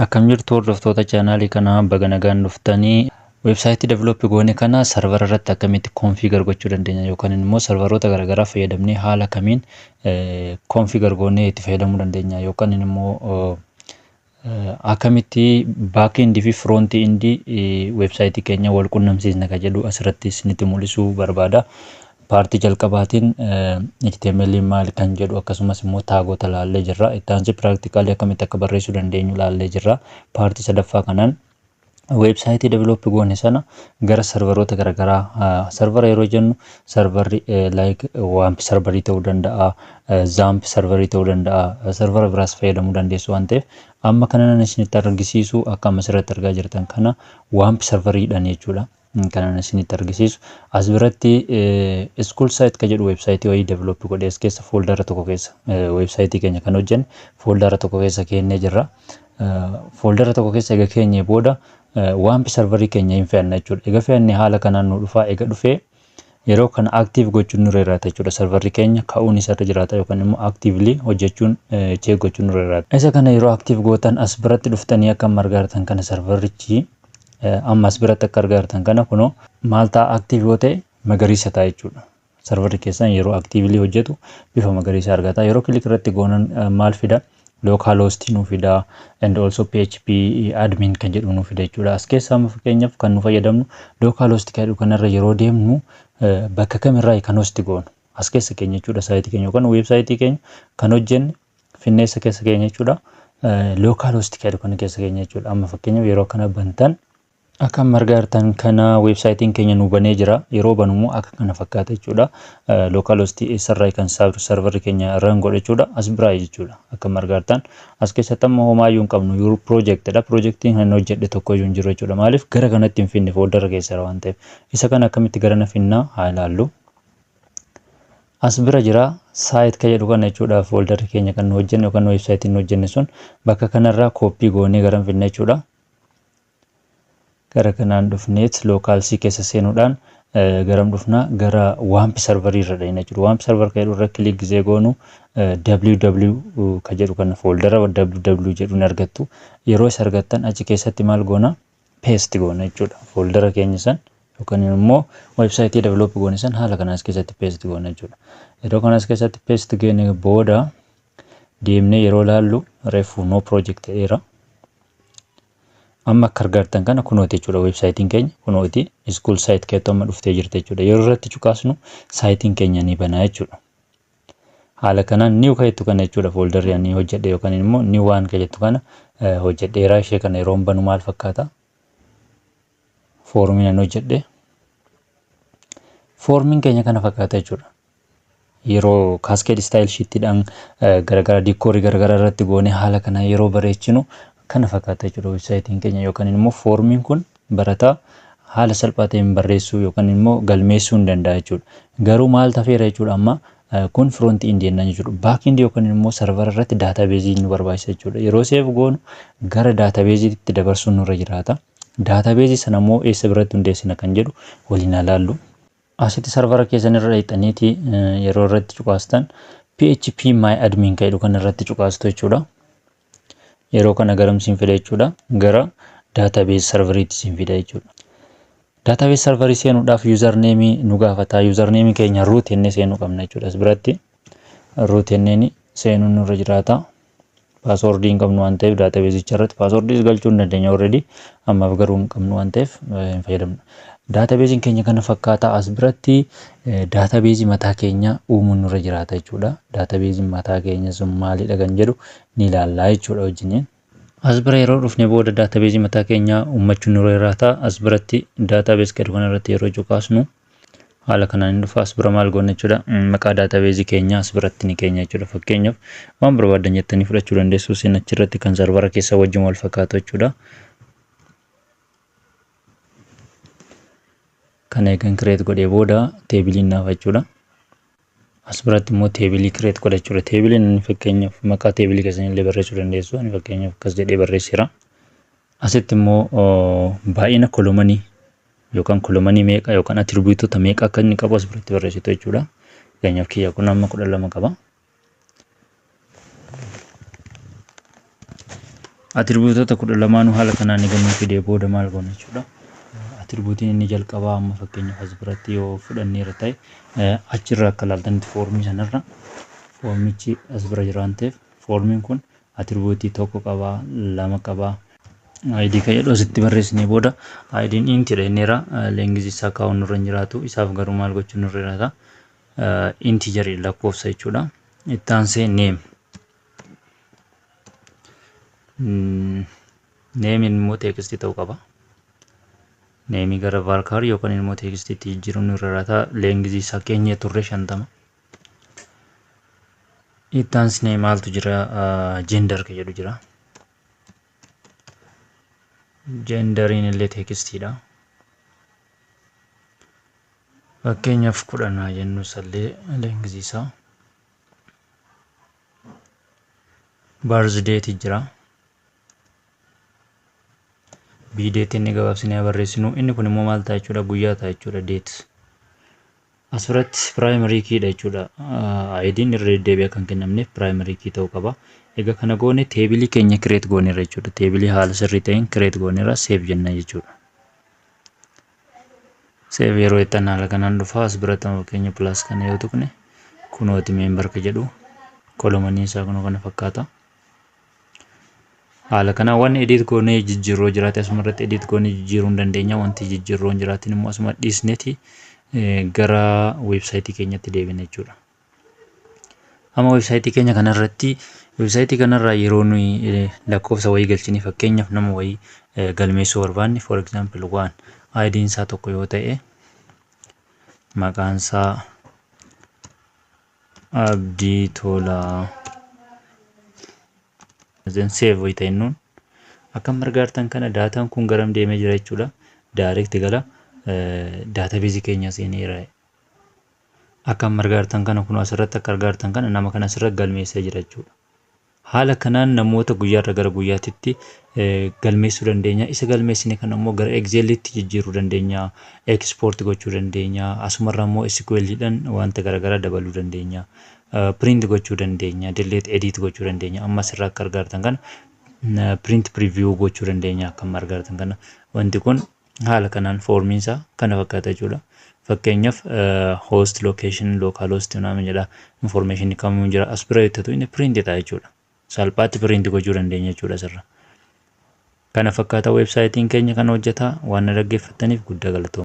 Akkam jirtu hordoftoota chaanaalii kanaa, baga nagaan dhuftanii. Weebsaayitii develop goone kana servera irratti akkamitti configure gochuu dandeenya yookaan immoo serveroota garaagaraa fayyadamnee haala kamiin configure goonee itti fayyadamuu dandeenya yookaan immoo akkamitti back end fi front end weebsaayitii keenya wal qunnamsiisna kan jedhu asirratti isinitti mul'isuu barbaada. Paartii jalqabaatiin HTML maal kan jedhu akkasumas immoo taagota laallee jirra. Itti aansee piraaktikaalii akkamitti akka barreessuu dandeenyu laallee jirra. Paartii sadaffaa kanaan weebsaayitii develop goone sana gara serveroota garaagaraa, servera yeroo jennu serverri like WAMP serverii ta'uu danda'a, XAMPP serverii ta'uu danda'a, servera biraas fayyadamuu dandeessu waan ta'eef, amma kana nan isinitti argisiisu akka amma asirratti argaa jirtan kana WAMP serveriidhaan jechuudha. Kanan isinitti argisiisu as biratti school site ka jedhu weebsaayitii wayii develop godhee as keessa fooldara tokko keessa, weebsaayitii keenya kan hojjenne fooldara tokko keessa keennee jirra. Fooldara tokko keessa egaa keenyee booda WAMP serverii keenya hin fe'anna jechuudha. Egaa fe'anne haala kanaan nu dhufaa. Egaa dhufee yeroo kana active gochuun nurra jiraata jechuudha. Serverri keenya ka'uun isarra jiraata yookaan immoo actively hojjechuun, check gochuun nurra jiraata. Isa kana yeroo active gootan as biratti dhuftanii akka amma argaa jirtan kana, serverrichi amma as biratti akka argaa jirtan kana kunoo maal ta'a? Active yoo ta'e magariisa ta'a jechuudha. Serverri keessan yeroo actively hojjetu bifa magariisa argata. Yeroo click irratti goonan maal fida? Local host nu fida and also PHP admin kan jedhu nu fida jechuudha. As keessaa amma fakkeenyaaf kan nu fayyadamnu local host kan jedhu kanarra yeroo deemnu, bakka kamirraa kan host goonu as keessa keenya jechuudha. Saayitii keenya yookaan weebsaayitii keenya kan hojjenne finneessa keessa keenya jechuudha. Local host kan jedhu kana keessa keenya jechuudha. Amma fakkeenyaaf yeroo kana bantan akka amma argaa jirtan kana weebsaayitiin keenya nu banee jira. Yeroo banu immoo akka kana fakkaata jechuudha. Local host eessarraa kan serverri keenya run godhe jechuudha. As biraa jechuudha. Akka amma argaa jirtan as keessatti amma homaayyuu hin qabnu. Your project dha. Projectiin kan hojjedhe tokko iyyuu hin jiru jechuudha. Maaliif? Gara kanatti hin finne, fooldara keessa waan ta'eef. Isa kana akkamitti gara na finnaa haa ilaallu. As bira jira site kan jedhu kana jechuudha. Fooldarri keenya kan nu hojjenne yookaan weebsaayitiin nu hojjenne sun bakka kanarraa kooppii goonee gara finna jechuudha. Gara kanaan dhufneet local C keessa seenuudhaan garam dhufna? Gara WAMP serverii irra dhayina jechuudha. WAMP server kan jedhu irra click gizee goonu www kan jedhu kana, fooldara www jedhu ni argattu. Yeroo isa argattan achi keessatti maal goona? Paste goona jechuudha. Fooldara keenya san yookaan immoo weebsaayitii develop goone san haala kanaas keessatti paste goona jechuudha. Yeroo kanas keessatti paste goone booda deemnee yeroo laallu reefu no project ta'eera. Amma akka argattan kana kunooti jechuudha, weebsaayitiin keenya kunooti, school site keettoo amma dhuftee jirti jechuudha. Yeroo irratti cuqaasnu saayitiin keenya ni banaa jechuudha. Haala kanaan new kan jettu kana jechuudha, fooldarri ani hojjedhe yookaan immoo new waan kan jettu kana hojjedheeraa. Ishee kana yeroo banu maal fakkaata? Foormiin ani hojjedhe. Foormiin keenya kana fakkaata jechuudha. Yeroo cascade style sheetiidhaan garagaraa diikoorii garagaraa irratti goone haala kana yeroo bareechinu kana fakkaata jechuudha weebsaayitiin keenya yookaan immoo foormiin kun barataa haala salphaa ta'een barreessuu yookaan immoo galmeessuu hin danda'a jechuudha. Garuu maal tafeera jechuudha? Amma kun front end jennaan jechuudha. Back end yookaan immoo servera irratti daatabeezii nu barbaachisa jechuudha. Yeroo save goonu gara daatabeeziitti dabarsuun nurra jiraata. Daatabeezii sana immoo eessa biratti hundeessina kan jedhu waliin ilaallu. Asitti servera keessan irra dhaqxaniiti yeroo irratti cuqaastan PHP my admin kan jedhu kan irratti cuqaastu jechuudha. Yeroo kana garam siin fida jechuudha? Gara database serveriitti siin fida jechuudha. Database serverii seenuudhaaf username nu gaafata. Username keenya root jennee seenuu qabna jechuudha. As biratti root jenneen seenuun nurra jiraata. Paaswordii hin qabnu waan ta'eef daatabeezicha irratti paaswordiis galchuu hin dandeenya already, ammaaf garuu hin qabnu waan ta'eef hin fayyadamnu. Daatabeeziin keenya kana fakkaata. As biratti daatabeezii mataa keenya uumuun nurra jiraata jechuudha. Daatabeeziin mataa keenya sun maalidha kan jedhu ni ilaallaa jechuudha wajjiniin. As bira yeroo dhufne booda daatabeezii mataa keenya uummachuun nurra jiraata. As biratti database jedhu kanarratti yeroo cuqaasnu haala kanaan ni dhufa. As bira maal goona jechuudha? Maqaa daatabeezii keenya as biratti ni keenya jechuudha. Fakkeenyaaf waan barbaadan jettanii fudhachuu dandeessu. Isin achirratti kan sarvara keessa wajjin wal fakkaatu jechuudha. Kana eegan create godhee booda teebiliin naaf jechuudha. As biratti immoo teebilii create godha jechuudha. Teebiliin inni fakkeenyaaf maqaa teebilii keessanii illee barreessuu dandeessu. Ani fakkeenyaaf akkas jedhee barreesseera. Asitti immoo baay'ina kolomanii yookaan kolomanii meeqa yookaan atiribuutota meeqa akka inni qabu as biratti barreessitu jechuudha. Fakkeenyaaf kiyya kun amma 12 qaba. Attributeoota 12nuu haala kanaan eegannuu fidee booda maal goona jechuudha. Attributeiin inni jalqabaa amma fakkeenyaaf as biratti yoo fudhanneera ta'e, achirra akka ilaaltanitti formii sanarra formichi as bira jira waan ta'eef, formiin kun attribute tokko qabaa, lama qabaa. ID kan jedhu asitti barreessinee booda ID'n intidha inneera, length isaa kaa'uun nurra hin jiraatu. Isaaf garuu maal gochuun nurra jiraata? Integerii, lakkoofsa jechuudha. Itti aansee name. Nameiin immoo textii ta'uu qaba. Nameii gara varchar yookaan immoo textiitti jijjiiruun nurra jiraata. Length isaa keenya turre 50. Itti aansee maaltu jira? Gender kan jedhu jira. Genderiin illee textiidha. Fakkeenyaaf 10 jennu sallee length isaa. Birth date jira. B date inni gabaabsinee barreessinu. Inni kun immoo maal ta'a jechuudha? Guyyaa ta'a jechuudha, date. Asirratti primary keydha jechuudha. ID'n irra deddeebi'ee kan kennamneef primary key ta'uu qaba. Egaa kana goone tableii keenya create gooneerra jechuudha. Tableii haala sirrii ta'een create gooneerra, save jenna jechuudha. Save yeroo jettan haala kanaan dhufa. As biratti fakkeenya plus kana yoo tuqne, kunooti member ka jedhu columnii isaa kunoo kana fakkaata. Haala kanaan wanni edit goonee jijjiirroo jiraate asuma irratti edit goonee jijjiiruu hin dandeenya. Wanti jijjiirroo hin jiraatin immoo asuma dhiisneeti gara websiteii keenyatti deebina jechuudha. Amma websiteii keenya kanarratti, websiteii kanarraa yeroo nuyi lakkoofsa wayii galchinee, fakkeenyaaf nama wayii galmeessuu barbaanne, for example waan ID'n isaa tokko yoo ta'e, maqaan isaa Abdii Tolaa, then save wayii ta'e nuun akkam argaartan kana, dataan kun garam deemee jira jechuudha? Direct gara databaseii keenya seeneera. Akkam argaartan kana, kun asirratti akka argaartan kana nama kana asirratti galmeessee jira jechuudha. Haala kanaan namoota guyyaarra gara guyyaatitti galmeessuu dandeenya. Isa galmeessine kana immoo gara Excelitti jijjiiruu dandeenya. Export gochuu dandeenya. Asumarraa immoo SQLdhaan wanta garaagaraa dabaluu dandeenya. Print gochuu dandeenya. Delete, edit gochuu dandeenya. Amma asirraa akka argaartan kana print preview gochuu dandeenya. Akka amma argaartan kana wanti kun haala kanaan formiin isaa kana fakkaata jechuudha. Fakkeenyaaf host location local host naama jedha, information kamuu jira as bira yoo inni print ta'a jechuudha. Salphaatti print gochuu dandeenya jechuudha asirra. Kana fakkaata websiteiin keenya kan hojjeta. Waan na dhaggeeffattaniif guddaa galatooma.